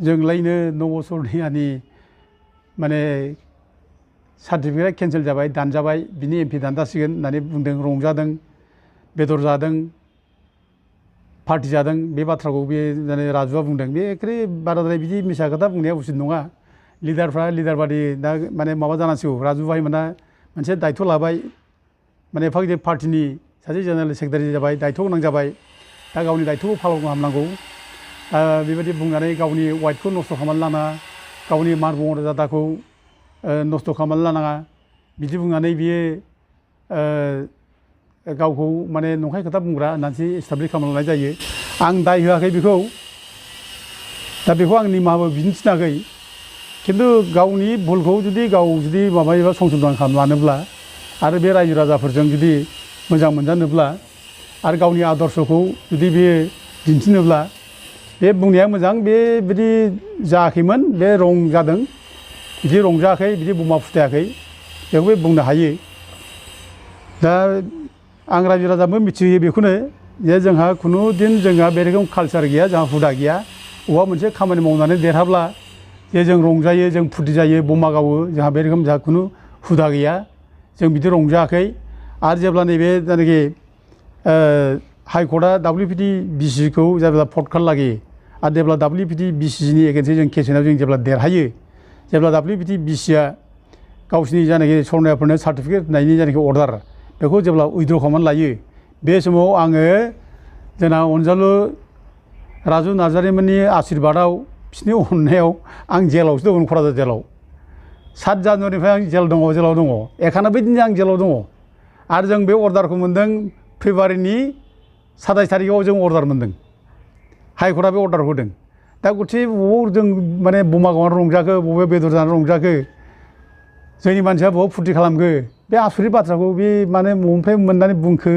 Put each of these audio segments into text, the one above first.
जोंलायनो नबसरनियानि माने certificate cancel जाबाय दानजाबाय बिनि एमपि दानजासिगोन होननानै बुंदों रंजादों बेदर जादों पार्टि जादों बे बाथ्राखौ बे माने राजुआ बुंदों बे एखे बाराद्राय बिदि मिसा खोथा बुंनाया उचित नङा लिडारफ्रा लिडार बादि दा माने माबा जानांसिगौ राजु भाइमोना मोनसे दायथ' लाबाय माने एफा गिदिर पार्टिनि सासे जेनेरेल सेक्रेटारि जाबाय दायथ' गोनां जाबाय दा गावनि दायथ'खौ फालन खालामनांगौ बेबायदि बुंनानै गावनि वाइफखौ नस्थ' खालामनानै लानाङा गावनि मान मर्यादाखौ नस्थ' खालामनानै लानाङा बिदि बुंनानै बियो गावखौ माने नंखाय खोथा बुंग्रा होननानैसो एस्टाब्लिश खालामना लानाय जायो आं दाय होआखै बेखौ दा बेखौ आं निमाहाबो बिनो थिनाखै खिन्थु गावनि भुलखौ गाव जुदि माबायोबा संशोधन खालामना लानोब्ला आरो बे रायजो राजाफोरजों जुदि मोजां मोनजानोब्ला आरो गावनि आदर्शखौ जुदि बेयो दिन्थिनोब्ला बे बुंनाया मोजां बेबायदि जायाखैमोन बे रं जादों बिदि रंजायाखै बिदि बमा फुथायाखै बेखौ बे बुंनो हायो दा आं रायजो राजाबो मिथिहोयो बेखौनो जे जोंहा खुनु दिन जोंहा बे रोखोम कालचार गैया जोंहा हुदा गैया बबेबा मोनसे खामानि मावनानै देरहाब्ला जे जों रंजायो जों फुरथि जायो बमा गावो जोंहा बे रोखोम जोंहा खुनु हुदा गैया जों बिदि रंजायाखै आरो जेब्ला नैबे जायनाखि हाइकर्टआ WPT BCखौ जेब्ला भट खालामलायो आरो जेब्ला WPT BCनि एगेन्स्टै जों केस होनायाव जों जेब्ला देरहायो जेब्ला WPT BCआ गावसिनि जायनाखि सरनायाफोरनो सार्टिफिकेट होनायनि जायनाखि अर्डार बेखौ जेब्ला उइद्र खालामनानै लायो बे समाव आङो जोंना अनजालु राजु नार्जारिमोननि आशीर्बादाव बिसोरनि अननायाव आं जेलावसो दं क'क्राझार जेलाव 7 जानुवारिनिफ्राय आं जेलाव दङ 91 दिननि आं जेलाव दङ आरो जों बे अर्डारखौ मोन्दों फेब्रुवारिनि 27 थारिखआव जों अर्डार मोन्दों हाइकर्टआ बे अर्डार होदों दा गथे बबाव जों माने बमा गावनानै रंजाखो बबे बेदर जानानै रंजाखो जोंनि मानसिया बबाव फुरथि खालामखो बे आसरित बाथ्राखौ बे माने बबेनिफ्राय मोननानै बुंखो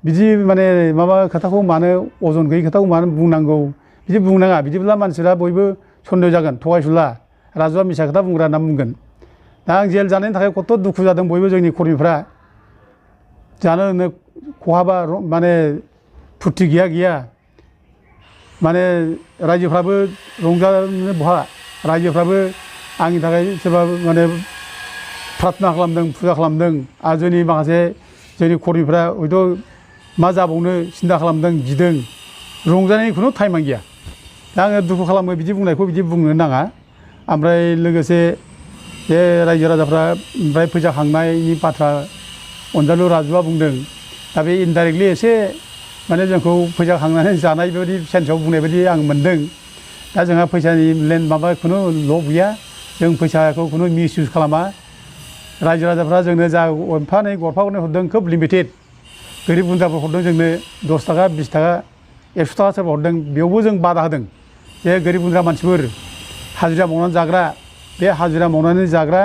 बिदि माने माबा खोथाखौ मानो अजन गैयै खोथाखौ मानो बुंनांगौ बिदि बुंनाङा बिदिब्ला मानसिफ्रा बयबो सन्देह जागोन थगायसुला राजुआ मिसा खोथा बुंग्रा होनना बुंगोन दा आं जेल जानायनि थाखाय खथ' दुखु जादों बयबो जोंनि कर्मिफ्रा जानो लोंनो खहाबा माने फुरथि गैया माने रायजोफ्राबो रंजानो बहा रायजोफ्राबो आंनि थाखाय सोरबा माने प्रार्थना खालामदों फुजा खालामदों आरो जोंनि माखासे जोंनि कर्मिफ्रा हयथ' मा जाबावनो सिन्था खालामदों गिदों रंजानायनि खुनु टाइमा गैया दा आङो दुखु खालामो बिदि बुंनायखौ बिदि बुंनो नाङा ओमफ्राय लोगोसे बे रायजो राजाफ्रा ओमफ्राय फैसा खांनायनि बाथ्रा अनजालु राजुआ बुंदों दा बे इनडाइरेक्टलि एसे माने जोंखौ फैसा खांनानै जानाय बेबायदि सेन्सआव बुंनाय बायदि आं मोन्दों दा जोंहा फैसानि माबा खुनु लब गैया जों फैसाखौ खुनु मिस इउज खालामा रायजो राजाफ्रा जोंनो जा गरफा गरनै हरदों खोब लिमिटेड गोरिब गुन्द्राफोर हरदों जोंनो 10 थाखा 20 थाखा 100 थाखा सोरबा हरदों बेयावबो जों बादा होदों जे गोरिब गुन्द्रा मानसिफोर हाजिरा मावनानै जाग्रा बे हाजिरा मावनानै जाग्रा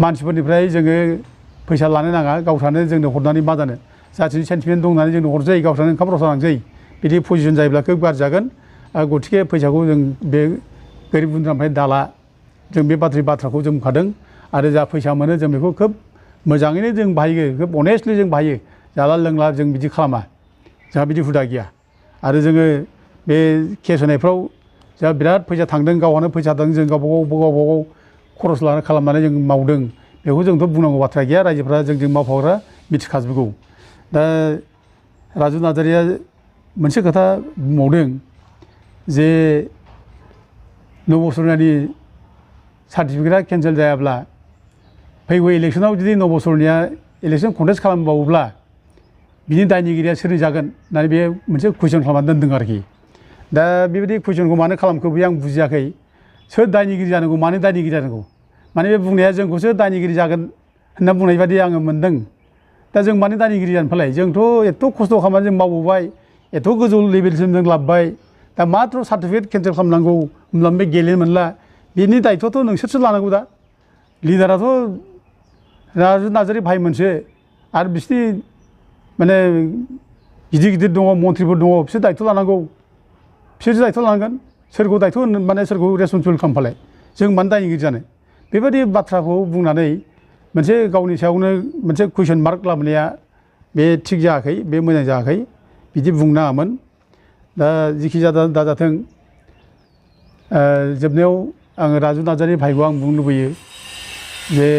मानसिफोरनिफ्राय जोङो फैसा लानो नाङा गावस्रानो जोंनो हरनानै मा जानो जाथिनि सेन्टिमेन्ट दं होननानै जोंनो हरसै गावस्रानो ओंखाम रसा लांसै बिदि पजिसन जायोब्ला खोब गाज्रि जागोन गथिखे फैसाखौ जों बे गोरिब गुन्द्रानिफ्राय दाला जों बे बाथ्राखौ जों बुंखादों आरो जा फैसा मोनो जों बेखौ खोब मोजाङैनो जों बाहायो खोब अनेस्टलि जों बाहायो जाला लोंला जों बिदि खालामा जोंहा बिदि हुदा गैया आरो जोङो बे केस होनायफ्राव जोंहा बिराद फैसा थांदों गावहानो फैसा दं जों गावबागाव खरस लानानै खालामनानै जों मावदों बेखौ जोंथ' बुंनांगौ बाथ्रा गैया रायजोफ्रा जोंजों मावफाग्रा मिथिखाजोबगौ दा राजु नार्जारिया मोनसे खोथा बुंबावदों जे नबसरनियानि सार्टिफिकेटआ केन्सेल जायाब्ला फैगौ इलेक्सनाव जुदि नबसरनिया इलेक्सन कन्टेस्ट खालामबावोब्ला बिनि दायनिगिरिया सोर जागोन होननानै बे मोनसे कुइसन खालामनानै दोनदों आरोखि दा बेबायदि कुइसनखौ मानो खालामखो बे आं बुजियाखै सोर दायनिगिरि जानांगौ मानो दायनिगिरि जानांगौ माने बे बुंनाया जोंखौसो दायनिगिरि जागोन होनना बुंनाय बादि आङो मोनदों दा जों मानो दायनिगिरि जानो फालाय जोंथ' एथ' खस्थ' खालामनानै जों मावबोबाय एथ' गोजौ लेभेलसिम जों लाबोबाय दा माथ्र सार्टिफिकेट केन्सेल खालामनांगौ होमब्ला बे गेलेनो मोनला बिनि दायथ'थ' नोंसोरसो लानांगौ दा लिडाराथ' राजु नार्जारि भाइ मोनसे आरो बिसोरनि माने गिदिर दङ मन्थ्रिफोर दङ बिसोर दायथ' लानांगौ बिसोरसो दायथ' लानांगोन सोरखौ दायथ' माने सोरखौ रेसपन्सिबोल खालामफालाय जों मानो दायनिगिरि जानो बेबायदि बाथ्राखौ बुंनानै मोनसे गावनि सायावनो मोनसे कुइसन मार्क लाबोनाया बे थिग जायाखै बे मोजां जायाखै बिदि बुंनाङामोन दा जिखि दाजाथों जोबनायाव आङो राजु नार्जारि भाइखौ आं बुंनो लुबैयो जे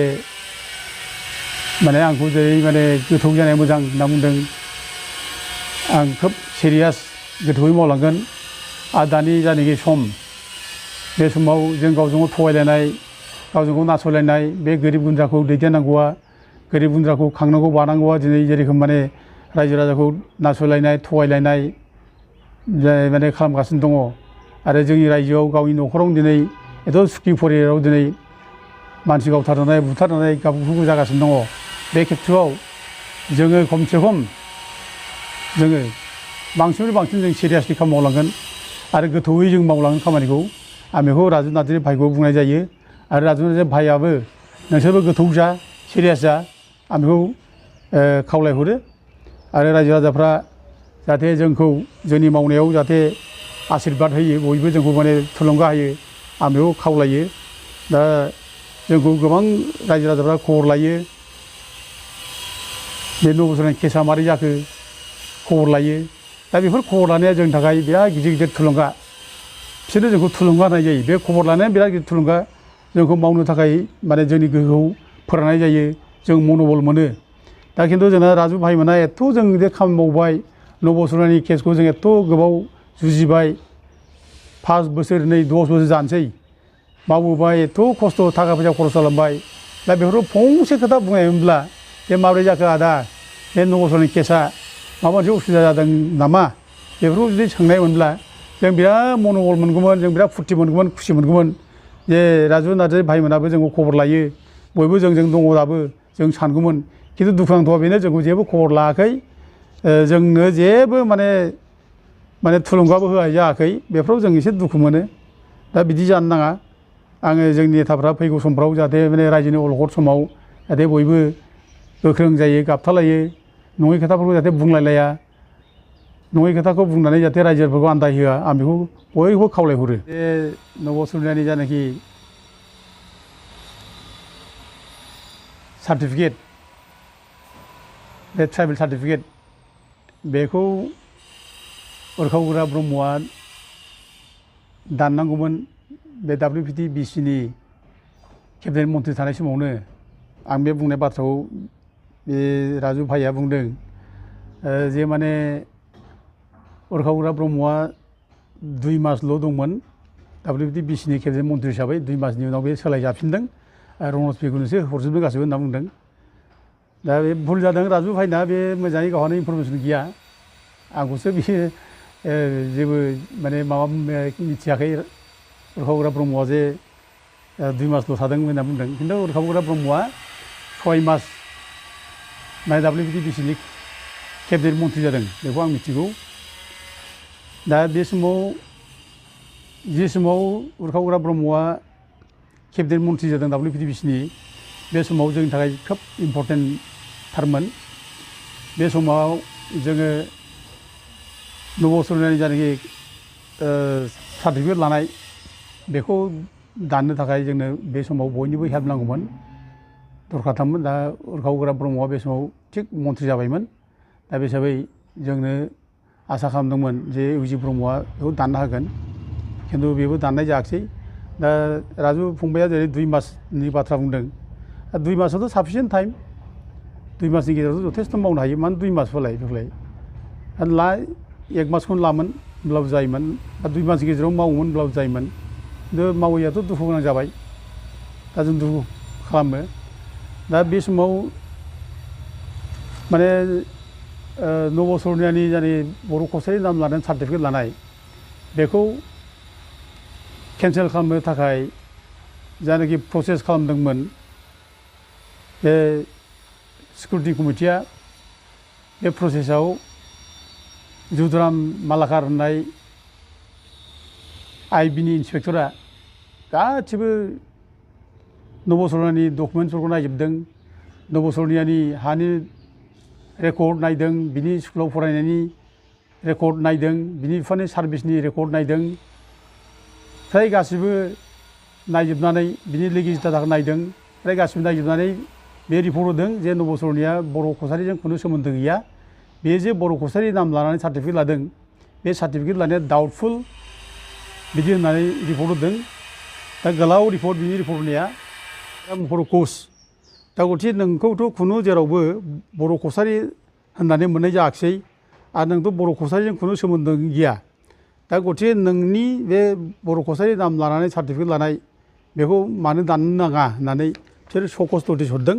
माने आंखौ जेरै माने गोथौ जानाया मोजां होनना बुंदों आं खोब सिरियास गोथौयै मावलांगोन आरो दानि जानाखि सम बे समाव जों गावजों गाव थगायलायनाय गावजों गाव नासयलायनाय बे गोरिब गुन्द्राखौ दैदेननांगौआ गोरिब गुन्द्राखौ खांनांगौ बानांगौआ दिनै जेरोखोम माने रायजो राजाखौ नासयलायनाय थगायलायनाय माने खालामगासिनो दङ आरो जोंनि रायजोआव गावनि न'खरावनो दिनै एथ' सुखि परियाराव दिनै मानसि गावथारनाय बुथारनाय गाबुखौ जागासिनो दङ बे खेथ्रआव जोङो खमसे खम जोङो बांसिननिफ्राय बांसिन जों सिरियासलि खामानि मावलांगोन आरो गोथौयै जों मावलांगोन खामानिखौ आं बेखौ राजु नार्जारि भाइखौ बुंनाय जायो आरो राजु नार्जारि भाइआबो नोंसोरबो गोथौ जा सिरियास जा आं बेखौ खावलायहरो आरो रायजो राजाफ्रा जाहाथे जोंखौ जोंनि मावनायाव जाहाथे आशिर्बाद होयो बयबो जोंखौ माने थुलुंगा होयो आं बेखौ खावलायो दा जोंखौ गोबां रायजो राजाफ्रा खबर लायो बे नब'सरनानि केसा मारै जाखो खबर लायो दा बेफोर खबर लानाया जोंनि थाखाय बिराद गिदिर गिदिर थुलुंगा बिसोरनो जोंखौ थुलुंगा होनाय जायो बे खबर लानाया बिराद गिदिर थुलुंगा जोंखौ मावनो थाखाय माने जोंनि गोहोखौ फोरानाय जायो जों मनबल मोनो दा खिन्थु जोंना राजु भाइमोना एथ' जों बे खामानि मावबाय नब'सरनानि केसखौ जों एथ' गोबाव जुजिबाय 5 बोसोर नै 10 बोसोर जानोसै मावबोबाय एथ' खस्थ' थाखा फैसा खरस खालामबाय दा बेफोराव फंसे खोथा बुंनायमोनब्ला जे माबोरै जाखो आदा बे नब'सरनानि केसा माबा मोनसे उसुबिदा जादों नामा बेफोरखौ जुदि सोंनायमोनब्ला जों बिराद मनबल मोनगौमोन जों बिराद फुरथि मोनगौमोन खुसि मोनगौमोन जे राजु नार्जारि भाइमोनाबो जोंखौ खबर लायो बयबो जोंजों दङ दाबो जों सानगौमोन खिन्थु दुखुनांथावा बेनो जोंखौ जेबो खबर लायाखै जोंनो जेबो माने थुलुंगाबो होनाय जायाखै बेफोराव जों एसे दुखु मोनो दा बिदि जानो नाङा आङो जोंनि नेताफ्रा फैगौ समफ्राव जाहाथे माने रायजोनि अलखद समाव जाहाथे बयबो गोख्रों जायो गाबथालायो नङै खोथाफोरखौ जाहाथे बुंलायलाया नङै खोथाखौ बुंनानै जाहाथे रायजोफोरखौ आन्दायहोआ आं बेखौ बयबो खावलायहरो बे नब'सरनानि जानाखि सार्टिफिकेट बे ट्राइबेल सार्टिफिकेट बेखौ उरखावग्रा ब्रह्मआ दाननांगौमोन बे WPTBCनि केबिनेट मन्थ्रि थानाय समावनो आं बे बुंनाय बाथ्राखौ बे राजु भाइआ बुंदों जे माने उरखावग्रा ब्रह्मआ 2 मासल' दंमोन WPTBCनि केबिनेट मन्थ्रि हिसाबै 2 मासनि उनाव बे सोलायजाफिनदों रनज पेगुनोसो हरजोबदों गासैबो होनना बुंदों दा बे भुल जादों राजु भाइना बे मोजाङै गावहानो इनफरमेसन गैया आंखौसो बियो जेबो माने माबा मिथियाखै उरखावग्रा ब्रह्मआ जे 2 मासल' थादों होनना बुंदों खिन्थु उरखावग्रा ब्रह्मआ 6 मास माने WPTBCनि केबिनेट मन्थ्रि जादों बेखौ आं मिथिगौ दा बे समाव जे समाव उरखावग्रा ब्रह्मआ केबिनेट मन्थ्रि जादों WPTBCनि बे समाव जोंनि थाखाय खोब इम्परटेन्टथारमोन बे समाव जोङो नब'सरनानि जायनाखि सार्टिफिकेट लानाय बेखौ दाननो थाखाय जोंनो बे समाव बयनिबो हेल्प नांगौमोन दरखारथारमोन दा उरखावग्रा ब्रह्मआ बे समाव थिग मन्थ्रि जाबायमोन दा बे हिसाबै जोंनो आसा खालामदोंमोन जे इउजि ब्रह्मआ बेखौ दाननो हागोन खिन्थु बेबो दाननाय जायाखिसै दा राजु फंबाया जेरै 2 मासनि बाथ्रा बुंदों 2 मासाथ' साफिसियेन्ट टाइम 2 मासनि गेजेरावथ' जथेस्थ' मावनो हायो मानो 2 मासफोरलाय बेफोरलाय ला 1 मासखौनो लामोन होनब्लाबो जायोमोन 2 मासनि गेजेराव मावोमोन होनब्लाबो जायोमोन खिन्थु मावैयाथ' दुखु गोनां जाबाय दा जों दुखु खालामो दा बे समाव माने नब'सरनानि जानि बर' कसारि नाम लानानै सार्टिफिकेट लानाय बेखौ केन्सेल खालामनो थाखाय जायनाखि प्रसेस खालामदोंमोन बे सिकिउरिटि कमिटिया बे प्रसेसआव जुदराम मालाकार होननाय आइबिनि इन्सपेक्टरा गासिबो नब'सरनानि डकुमेन्टसफोरखौ नायजोबदों नब'सरनानि हानि रेकर्ड नायदों बिनि स्कुलाव फरायनायनि रेकर्ड नायदों बिनि बिफानि सार्भिसनि रेकर्ड नायदों फ्राय गासिबो नायजोबनानै बिनि लेगिस्लेटारखौ नायदों फ्राय गासिबो नायजोबनानै बे रिपर्ट होदों जे नब'सरनाया बर' कसारिजों खुनु सोमोन्दो गैया बे जे बर' कसारि नाम लानानै सार्टिफिकेट लादों बे सार्टिफिकेट लानाया डाउटफुल बिदि होननानै रिपर्ट होदों दा गोलाव रिपर्ट बिनि रिपर्ट होनाया दा बर' कच दा गथिखे नोंखौथ' खुनु जेरावबो बर' कसारि होननानै मोननाय जायाखिसै आरो नोंथ' बर' कसारिजों खुनु सोमोन्दो गैया दा गथिखे नोंनि बे बर' कसारि नाम लानानै सार्टिफिकेट लानाय बेखौ मानो दाननो नाङा होननानै बिसोर सकस नटिस हरदों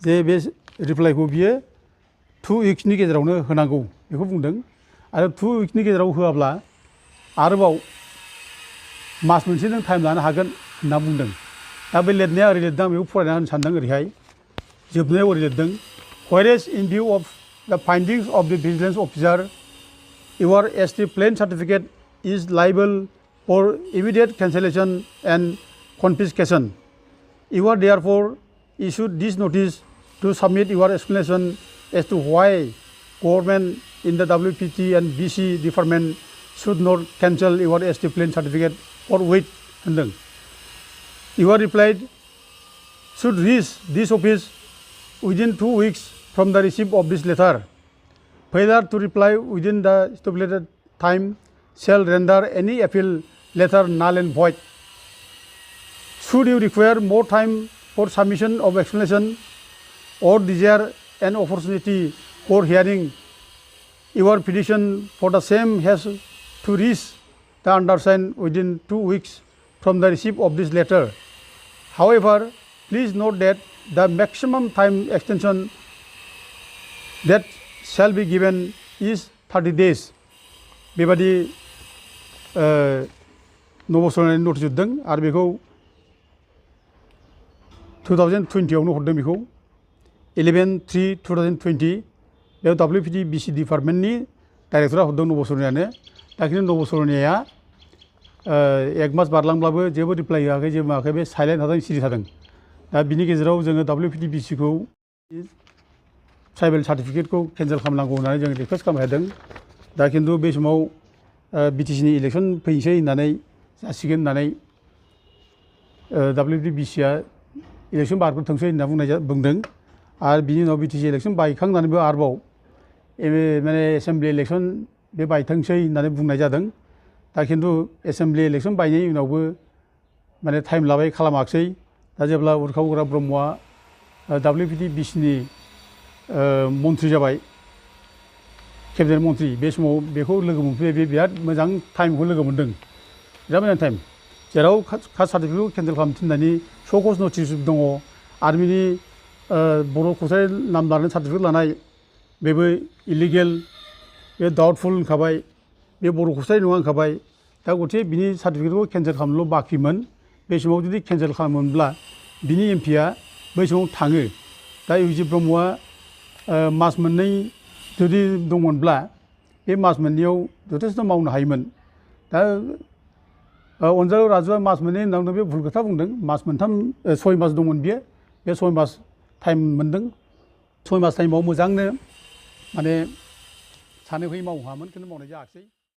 जे बे रिप्लाइखौ बियो 2 उइक्सनि गेजेरावनो होनांगौ बेखौ बुंदों आरो 2 उइक्सनि गेजेराव होआब्ला आरोबाव मास मोनसे नों टाइम लानो हागोन होनना बुंदों दा बे लिरनाया ओरै लिरदों बेखौ फरायना होनो सानदों ओरैहाय जोबनायाव ओरै लिरदों whereas in view of the findings of the vigilance officer your ST plain certificate is liable for immediate cancellation and confiscation. You are therefore issued this notice to submit your explanation as to why government in the WPT and BC department should not cancel your ST plain certificate or wait होनदों. You are replied should reach this office within 2 weeks from the receipt of this letter. Failure to reply within the stipulated time shall render any appeal letter null and void. Should you require more time for submission of explanation or desire an opportunity for hearing your petition for the same has to reach the undersigned within 2 weeks from the receipt of this letter. However, please note that the maximum time extension that shall be given is 30 days. बेबादि नबसरनानै notice हरदों आरो बेखौ 2020आवनो हरदों बेखौ 11/3/2020 बेयाव WPT BC डिपार्टमेन्टनि डाइरेक्टरा हरदों नबसरनायानो दा खिन्थु नबसरनाया 1 मास बारलांब्लाबो जेबो रिप्लाइ होआखै जेबो मावाखै बे साइलेन्ट थादों सिरि थादों दा बिनि गेजेराव जोङो WPT BCखौ ट्राइबेल सार्टिफिकेटखौ केन्सेल खालामनांगौ होननानै जों रिकुवेस्ट खालामबाय थादों दा खिन्थु बे समाव BTCनि इलेक्सन फैनोसै होननानै जासिगोन होननानै WPT BCआ इलेक्सन बारग'थोंसै होनना बुंदों आरो बिनि उनाव BTC इलेक्सन बायखांनानैबो आरोबाव माने एसेम्बलि इलेक्सन बे बायथोंसै होननानै बुंनाय जादों दा खिन्थु एसेम्बलि इलेक्सन बायनायनि उनावबो माने टाइम लाबाय खालामाखिसै दा जेब्ला उरखाव गोरा ब्रह्मआ WPT BCनि मन्थ्रि जाबाय केबिनेट मन्थ्रि बे समाव बेखौ लोगो मोनफैबाय बे बिराद मोजां टाइमखौ लोगो मोन्दों बिराद मोजां टाइम जेराव कास्ट सार्टिफिकेटखौ केन्सेल खालामनो थिननायनि सकस नटिस दङ आर्मिनि बर' कसारि नाम लानानै सार्टिफिकेट लानाय बेबो इलिगेल बे डाउटफुल होनखाबाय बे बर' कसारि नङा होनखाबाय दा गथिखे बिनि सार्टिफिकेटखौ केन्सेल खालामनोल' बाखिमोन बे समाव जुदि केन्सेल खालामोमोनब्ला बिनि एमपिआ बै समाव थाङो दा इउजित ब्रह्मआ मास मोननै जुदि दंमोनब्ला बे मास मोननैयाव जथेस्थ' मावनो हायोमोन दा अनजालु राजुआ मास मोननै होननानै बे भुल खोथा बुंदों मास मोनथाम 6 मास दंमोन बियो बे 6 मास टाइम मोन्दों 6 मास टाइमाव मोजांनो माने सानै फै मावनो हायामोन खिन्थु मावनाय जायाखिसै